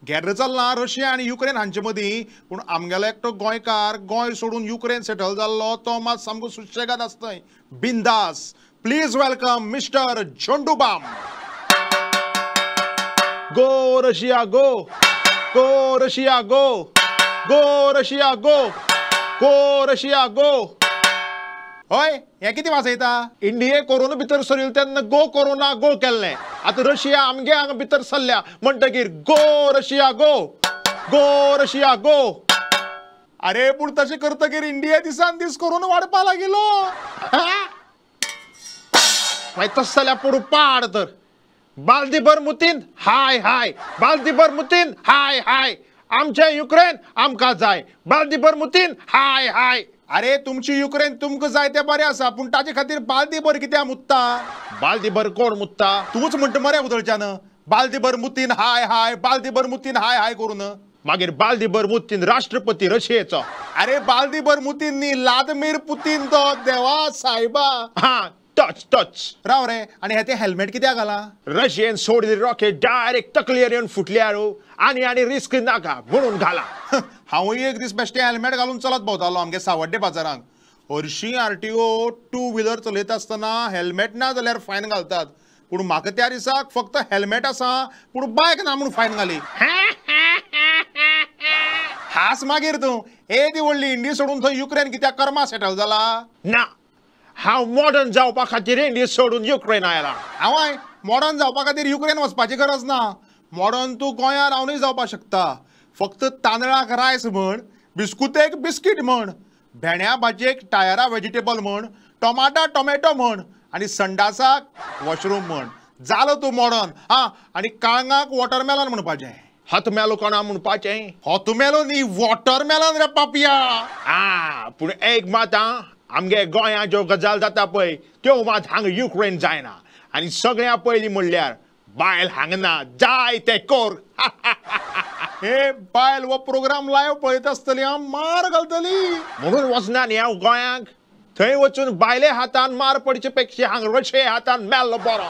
गेर्र चल्लां रशिया आनी युक्रेन हांचे मदीं, पूण आमगेलो एकटो गोंयकार गोंय सोडून युक्रेन सेटल जाल्लो तो मात सामको सुशेगाद आसतय, बिंदास. Please welcome mister Zandu Balm. Go Russia go, go Russia go, go Russia go, go Russia go. हय, हें कितें वाजयता? इंडिये कोरोना भितर सरिल्लो तेन्ना गो कोरोना गो केल्लें, आतां रशिया आमगे हांगा भितर सरल्या म्हणटकीर go Russia go, go Russia go. अरे पूण तशें करतकीर इंडिया दिसान दीस कोरोना वाडपा लागिल्लो. मागीर तशें जाल्यार पडूं पाड तर. बाल्दीभर मुतीन हाय हाय, बाल्दीभर मुतीन हाय हाय, आमचें युक्रेन आमकां जाय, बाल्दीभर मुतीन हाय हाय. अरे तुमची युक्रेन तुमकां जाय तें बरें आसा, पूण ताजे खातीर बाल्दीभर कित्याक मुत्ता? बाल्दीभर कोण मुत्ता? तूंच म्हणटा मरे उदळच्यान बाल्दीभर मुतीन हाय हाय, बाल्दीभर मुतीन हाय हाय करून. मागीर बाल्दीभर मुतीन राष्ट्रपती रशियेचो. अरे बाल्दीभर मुतीन न्ही, व्लादिमीर पुतीन तो. देवा सायबा. हां, टच टच. राव रे, आनी हे ते हेल्मेट कित्याक घाला? रशियेन सोडली रॉकेट डायरेक्ट तकलेर येवन फुटल्यार आनी आनी रिस्क नाका म्हणून घाला. हांवूय एक दीस बेश्टें हेल्मेट घालून चलत भोंवतालो आमगे सावड्डे बाजारांत. हरशीं आरटीओ टू व्हिलर चलयता आसतना हेल्मेट ना जाल्यार फायन घालतात, पूण म्हाका त्या दिसाक फक्त हेल्मेट आसा पूण बायक ना म्हणून फायन घाली. हास मागीर तूं येदी व्हडली इंडिया सोडून थंय युक्रेन कित्याक कर्मा सेटल जाला? ना, हांव मॉडर्न जावपा खातीर इंडिया सोडून युक्रेन आयला. हांवय मॉडर्न जावपा खातीर युक्रेन वचपाची गरज ना. मॉडर्न तूं गोंयांत रावनूय जावपाक शकता. फक्त तांदळाक रायस म्हण, बिस्कुतेक बिस्कीट म्हण, भेंड्या भाजयेक टायरा वेजिटेबल म्हण, टोमाटा टोमॅटो म्हण, आनी संडासाक वॉशरूम म्हण. जालो तूं मॉडर्न. हां, आनी काळंगाक वॉटरमेलन म्हणपाचें. हतमेलो कोणा म्हणपाचें? हतमेलो न्ही, वॉटरमेलन रे पापया. आं, पूण एक मात आमगे गोंयांत ज्यो गजाल जाता पळय त्यो मात हांगा युक्रेन जायना. आनी सगळ्या पयलीं म्हणल्यार बायल हांगा ना, जाय तें कोर. हे बायल हो प्रोग्राम लायव पळयता आसतली, हांव मार घालतली म्हणून वचना न्ही हांव गोंयांक. थंय वचून बायले हातान मार पडचे पेक्षा हांगा रशिये हातान मेल्लो बरो.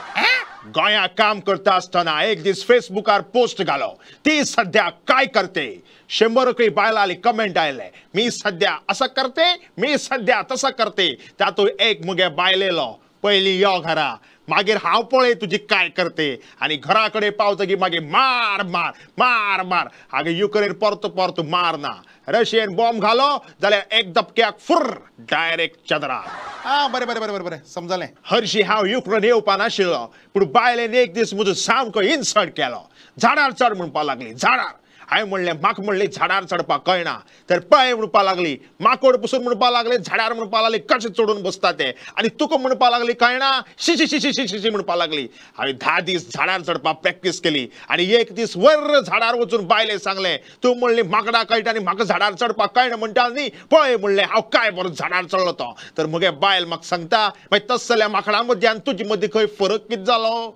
गोंयांत काम करता आसतना एक दीस फेसबुकार पोस्ट घालो, ती सध्या काय करते. 100 बायलांनी कमेंट आयले, मी सध्या असं करते, मी सध्या तसं करते. तातूंत एक मुगे बायलेलो, पयलीं यो घरा, मागीर हांव पळय तुजी काय करते. आनी घरा कडेन पावतकीर मागीर मार मार मार मार. हांगा युक्रेन परतो परतो मार ना, रशियेन बॉम्ब घालो जाल्यार एक धपक्याक फुर्र डायरेक्ट चंद्रार. आं, बरें बरें बरें बरें समजलें. हरशीं हांव युक्रेन येवपा नाशिल्लो, पूण बायलेन एक दीस म्हजो सामको इन्सल्ट केलो. झाडार चड म्हणपाक लागली, झाडार. हांवें म्हणलें म्हाका म्हणलें झाडार चडपाक कळना, तर पळय म्हणपाक लागली, माकोड पसून म्हणपाक लागले, झाडार म्हणपाक लागली कशें चडून बसता ते, आनी तुका म्हणपाक लागली कळना, शी शी शी शी शी म्हणपाक लागली. हांवें 10 दीस झाडार चडपाक प्रॅक्टीस केली आनी एक दीस वर झाडार वचून बायले सांगलें, तूं म्हणली माकडां कळटा आनी म्हाका झाडार चडपाक कळना म्हणटा न्ही, पळय म्हणलें हांव काय बरो झाडार चडलो तो. तर म्हगे बायल म्हाका सांगता, मागीर तस जाल्यार माकडां मदीं आनी तुजे मदीं खंय फरक कितें जालो?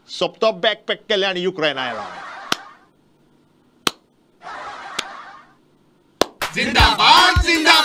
सोपतो बॅग पॅक केलें आनी युक्रेन आयलो. जिंदाबाद जिंदाबाद.